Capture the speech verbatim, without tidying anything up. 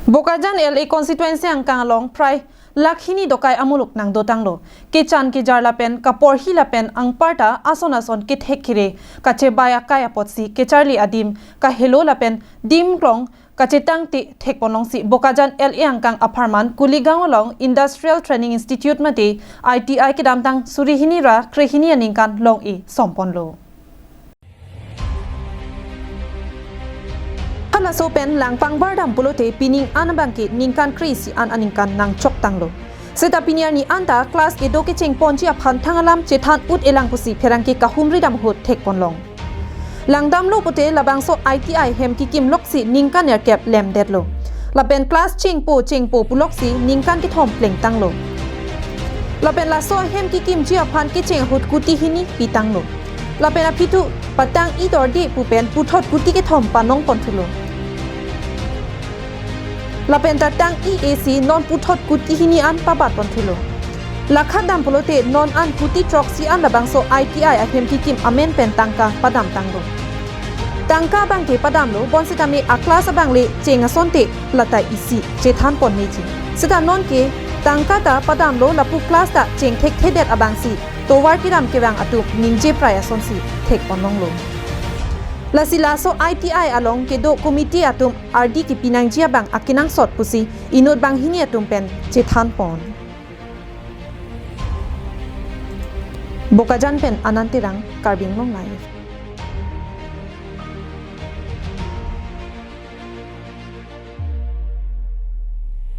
Bokajan L A constituency angkang along prai lakh hini dokai amuluk nangdotanglo. Kechan kejar lapen kaporhi lapen anparta ason ason kethek kere kachebai akai apotsi kecharli adim kahelo lapen dim krong kachetangte thekponlongsi Bokajan L A angkang apharman Kuligaon along Industrial Training Institute mate I T I kedamtang suri hini ra kre hini aningkan long-e somponlo. Halaso pen langpang bardam pulote pining an abangke ningkan kre-isi an aningkan nangchoktanglo. Seta pini arni anta class kedo kechengponji aphan thang alam chethan ut-elang pusi pherangke kahumri dam ahut thekponlong. Langdamlo pute labangso I T I hem kikim loksi ningkan nerkep lemdetlo. Lapen class chengpo chengpo puloksi ningkan kethom plengtanglo. Lapen laso hem kikimji aphan kecheng ahut kuti hini pitanglo. Lapen aphi thu patang-i dorde pu pen puthot kuti kethom panong ponthulo. Lapen ta tang-i-e si non puthot kuti hini an pabat ponthulo. Lakha dam pulote non an kuti throksi an labangso I T I ahem kikim amen pen tangka padamtanglo. Tangka abangke padamlo, bonsitame a-class abangle cheng asonte lata isi chethan ponmeji. Seta nonke tangka ta padamlo, lapu class ta cheng thekthedet abangsi tovar kedam kevang atum ningje prai asonsi thekponlonglo. Lasi laso I T I along kedo committee atum ardi kepinangji abang akenangsot pusi inut banghini atum pen chethanpon. Bokajan pen Anand Terang, Karbi Anglong Live.